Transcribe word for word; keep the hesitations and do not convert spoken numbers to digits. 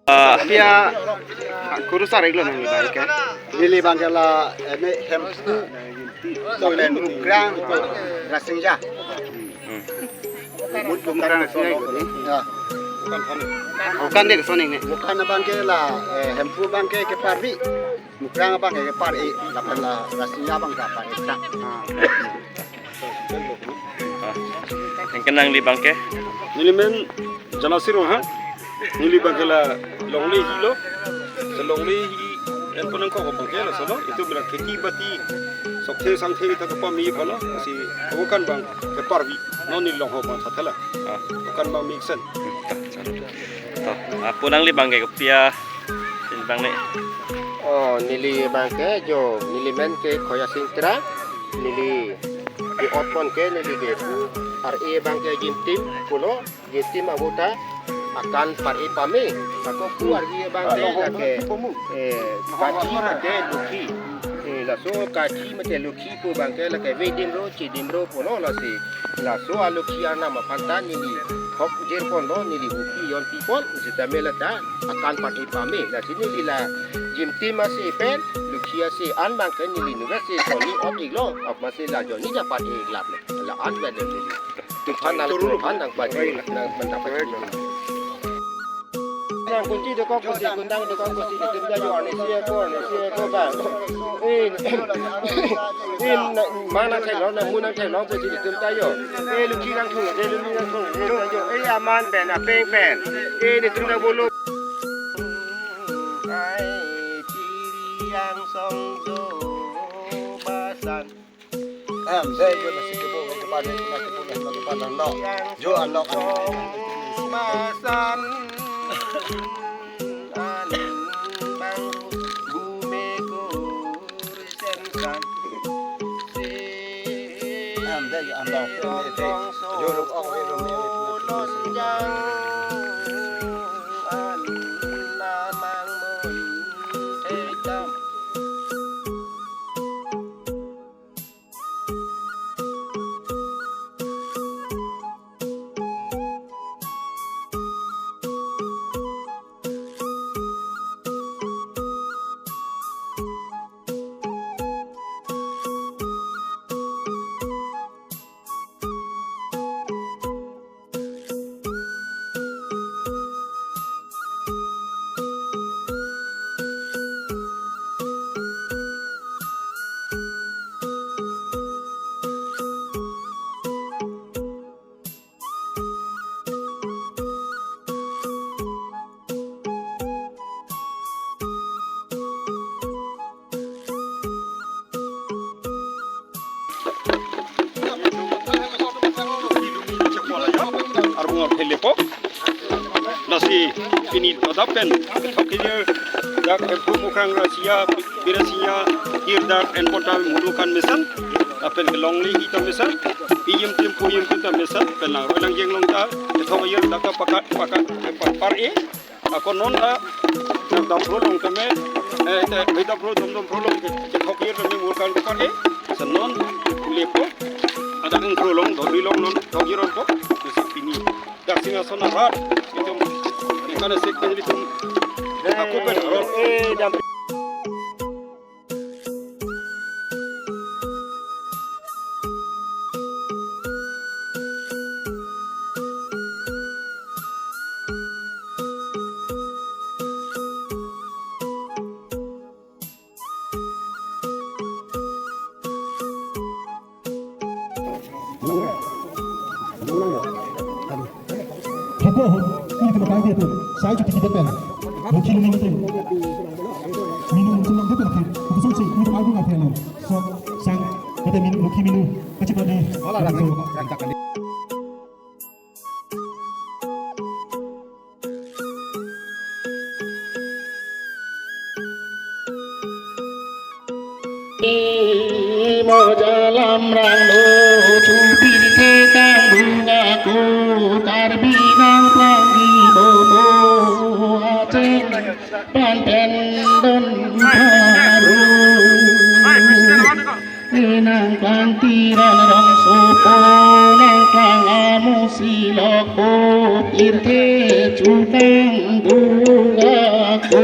Ah, pia, ah, kurusar iklo nangli abang ke? Neli abang ke la, eh, ne Hemphu, lapen Mukrang, Rasinja. Hmm. Mut Mukrang Rasinja iklo ne? Ya. Okan de keson ne? Okan abang ke la, eh, Hemphu abang ke kepar-ri. Mukrang abang ke kepar-e, lapen la Rasinja abang kepar-e. Ah. Ah, anke nangli abang ke? Neli men Janasi Ronghang, neli abang ke la longle hilo, se longle hi en ponang ko abang ke la solo, itum la kheti bati, sokte sangte ta kepame pulo, si okan abang kepar-ri, non neli longho abang sathala, ah, okan abang mesen. To, apo nangli abang ke kopi a, pini abang ne? Oh, neli abang ke jo, neli men ke Khoya Singtra, neli ke-ot pon ke neli ke pu, ar-e abang ke Jimtim pulo, Jimtim avo ta akan par-e pame, sako pu ar-e abang ke lake, eh, Kachi mate Lokhi, eh, laso Kachi mate Lokhi pu abang ke lake Vedimro, Chedimro pulo lasi. Laso a-Lokhi arnam aphan ta neli thok jir ponlo, neli hupi jon pi pon, sitame la ta akan par-e pame. Lasi neli la Jimtim ase pen, Lokhi ase an abang ke neli nunga se soni ot iklo, apma se la jonni ja par-e iklap lo. La an ba neli. Tuphan nang turu phan nang pati, nang mantap pati. Nang kunci dokok pusi, kundang dokok pusi, itum ta jo, arnisi ako, arnisi ako ba. In, in, mana thek long, na muna thek long pusi itum ta jo. Eh, Lokhi nang thung, eh, Lokhi nang thung, eh, ta jo. Eh, aman pen, apeng pen. Eh, itum ta bolo. Ai, tiri yang song jo basan. Em, dei jo nasi kebu, kebu, kebu, kebu, kebu, kebu, kebu, kebu, jo anlok. Masan an bang bume kur sensan. Em, dei jo anlok. Jo luk ok, eh, luk, eh, luk. Lonjang an namang mon tekam. Arbung arphe lepo. Lasi pini adap pen thok kejir dak Hemphu Mukrang Rasinja, Birasinja, hirdak en pon ta mulu kan mesen, lapen kelongle hi ta mesen, pi Jimtim pu Jimtim ta mesen, pen langroi langjeng along ta kethok kejir dak ta pakat pakat par-e. Ako non ta, nang dam pro long tame, eh, te, hei dam pro, dam dam pro long ke, kethok kejir tame mulu kan kepar-e, si non lepo, ada ang pro long, dori long non, thok kejir po, si pini. Dak Singhason arat, itum, ikan asik kan itum, ako pen arat. Eh, dam. Hako ho, ini kena bang dia tu. Saya cuti kita pen. Mungkin ini tu. Minum senang tu tu. Aku sungsi, ini tu aku nggak pernah. So, sang, kata minum, mungkin minum. Kacip lagi. Malah rasa. Mo jalam rang lo, tubir ke kang bunga Nangklang Teron Rongsopo, nangklang Amo Silokpo, pirthe chukang dugako.